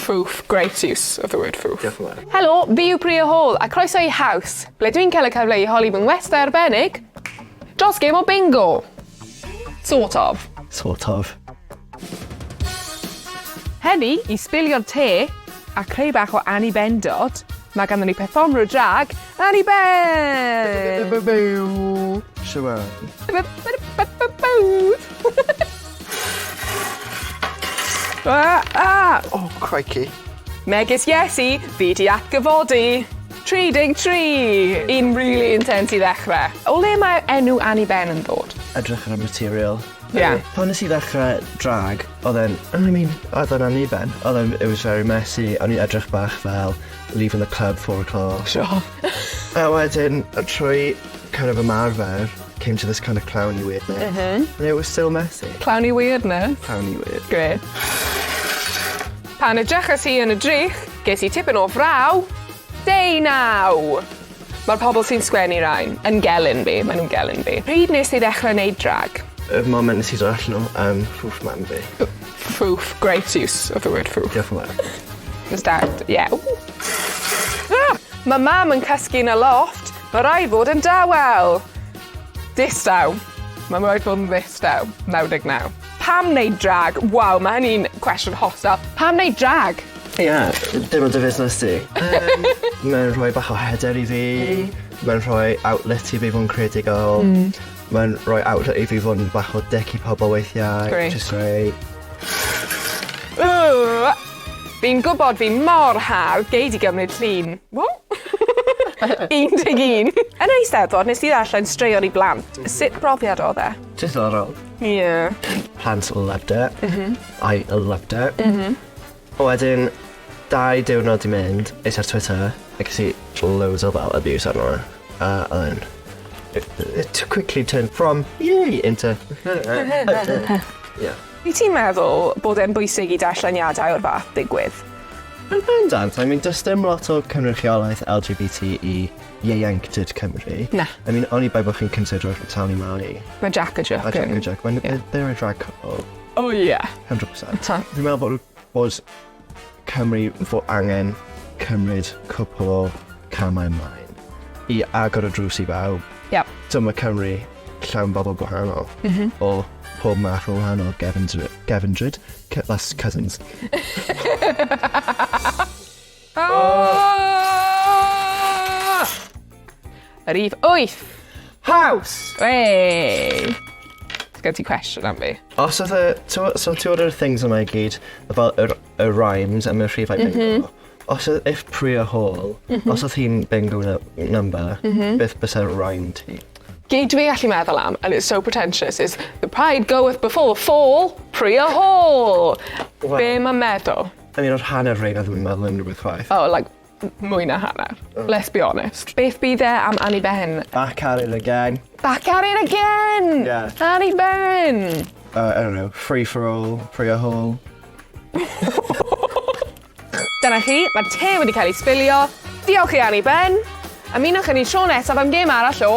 Ffwff. Great use of the word ffwff. Diolch yn fawr. Helo, fi yw Priya Hall, a croeso i Haws, ble dwi'n cael y cyfle i holi fy ngwestai arbennig dros gêm o bingo. Sort of. Sort of. Heddi, i sbilio'r te a creu bach o annibendod, mae ganddon ni perfformwr drag, Anniben! Shwmae. Ah, ah! Oh, crikey. Megis Iesu, fi 'di atgyfodi. 33! Un really intense i ddechrau. O le mae enw Anniben yn ddod? Edrych ar y material. Ie. Pan nes i ddechrau drag, oedd e'n, I mean, oedd e'n anniben. Oedd e'n, it was very messy. O'n i'n edrych bach fel leaving the club 4 o'clock. A wedyn, trwy kind of ymarfer, came to this kind of clowny weirdness. And it was still messy. Clowny weirdness. Clowny weird. Great. Pan edrychais i yn y drych, ges i tipyn o fraw. 19. Mae'r pobl sy'n sgwennu rhain yn gelyn fi, maen nhw'n gelyn fi. Pryd nes i ddechrau wneud drag? Y moment nes i dod allan o ffwff mam fi. Ffwff, great use of the word ffwff. Diolch yn fawr. Just that, yeah. Ooh. Ah! Mae mam yn cysgu yn y loft, mae rhaid fod yn dawel. Distaw. Mae rhaid fod yn ddistaw. 99. Pam wneud drag? Waw, mae hynny'n cwestiwn hostile. Pam wneud drag? Ie, yeah, dim ond dy fusnes ti. Mae'n rhoi bach o hyder i fi. Mae'n rhoi outlet i fi fod yn creadigol. Mae'n rhoi outlet i fi fod yn bach o dick i pobl weithiau. Great. Which is great. Ooh, Fi'n gwybod fi mor hardd, gei di gymryd llun. What? 11. Yn Eisteddfod, nes i ddarllen straeon i blant. Sut brofiad oedd e? Diddorol. Yeah. Plant loved it. I loved it. Wedyn, 2 diwrnod i mynd, es ar Twitter, a ges i loads o fel abuse arno. A oedd it quickly turned from yay into yeah. Wyt ti'n meddwl bod e'n bwysig i darlleniadau o'r fath digwydd? Yn bendant, I mean, does dim lot o cynrychiolaeth LGBT i ieuenctid Cymru. Na. I mean, oni bai bod chi'n considero Tali Mali Mae Jack a Jack. a Jack a Jack. When they're a drag couple, Oh yeah. 100%. Ta. Fi'n meddwl bod Cymru fod angen cymryd cwpl o camau ymlaen i agor y drws i bawb. Dyma Cymru llawn bobl gwahanol o pob math o wahanol gefndryd. Gefndryd? That's cousins. Ah! Y rhif 8. House! Wey! Sgen ti cwestiwn am fi? Os oedd y... So ti'n o'r things yma i gyd, fel y rhymes am y rhifau bingo. Os oedd, if Priya Hall, os oedd hi'n bingo number, beth bysa'r rhyme ti? Gei dwi allu meddwl am, and it's so pretentious, is "The pride goeth before the fall, Priya Hall." Wel- Be mae'n meddwl? I mean, o'r hanner rhain oedd yn meddwl unrhyw beth chwaith. Oh, like, mwy na hanner. Let's be honest. Beth bydd e am Annie Ben? Back at it again. Back at it again! Yeah. Annie Ben! I don't know, free for all, Priya Hall. Dyna chi, mae'r te wedi cael ei sbilio. Diolch i Annie Ben. Ymunwch â ni tro nesaf am gêm arall o